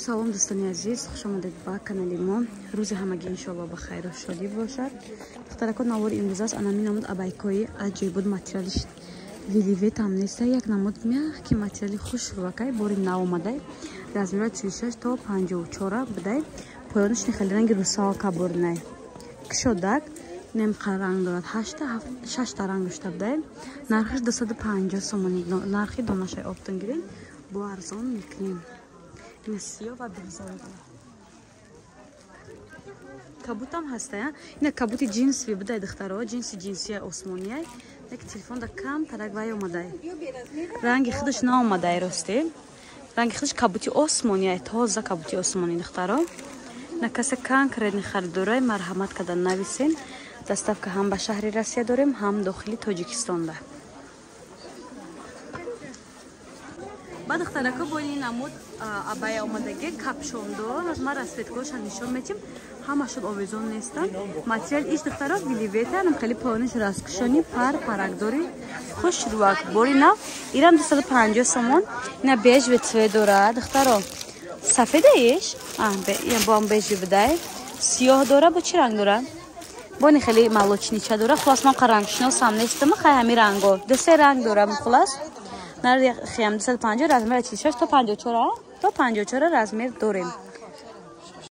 Салом, дӯстони азиз, хуш омадед ба канали мо. Рӯзи ҳамагӣ иншоалло ба хайру шодӣ бошад. Духтарако, навори имрӯз аст анами намуд абайкои аҷоибуд. Материалиш вельвет ам неста, як намуд мягкий материали хушрӯакай, бори нав омадай. Размера 46 то 54 будай. Поёнаш хеле ранги русалка бурнай. Кушодак немқа ранг дорад, ҳашта шашта ранг дошта будай. Нархаш 250 сомонӣ. Нархи донашай оптон гирем, бо арзон мекунем. Ина сиёҳ ва бирзова дорад. Кабутам ҳаста, ина кабути ҷинсви будай, духтаро, ҷинси ҷинсия осмония. Як телефонда кам тарак вай омадай. Ранги худаш наомадай, росте. Ранги худаш кабути осмония, тоза кабути осмонӣ, духтаро. На касе конкретный харидорай, марҳамат карда нависен. Доставка ҳам ба шаҳри Россия дорем, ҳам дохили Тоҷикистонда. Ба духтарако, бо ин намуд абая омадаги капшондор, ма расцветкоша нишон метим, ҳамашон овезон нестанд. Материал иш, духтаро, вельвета, нам хеле поёниш расткушони пар паракдори хушрӯак, бори нав. Ирам 250 сомон. Ина бежевый цвет дора, духтаро. Сафедаиш боам бежевый будай, сиёҳ дора, бо чӣ ранг дора? Бони хеле молочный ча дора. Хулас, ман рангшиносам нестам, хай ҳами ранго ду се ранг дорам. Хулас, нархиам 250, размера 46 то 54, то 54 размер дорем.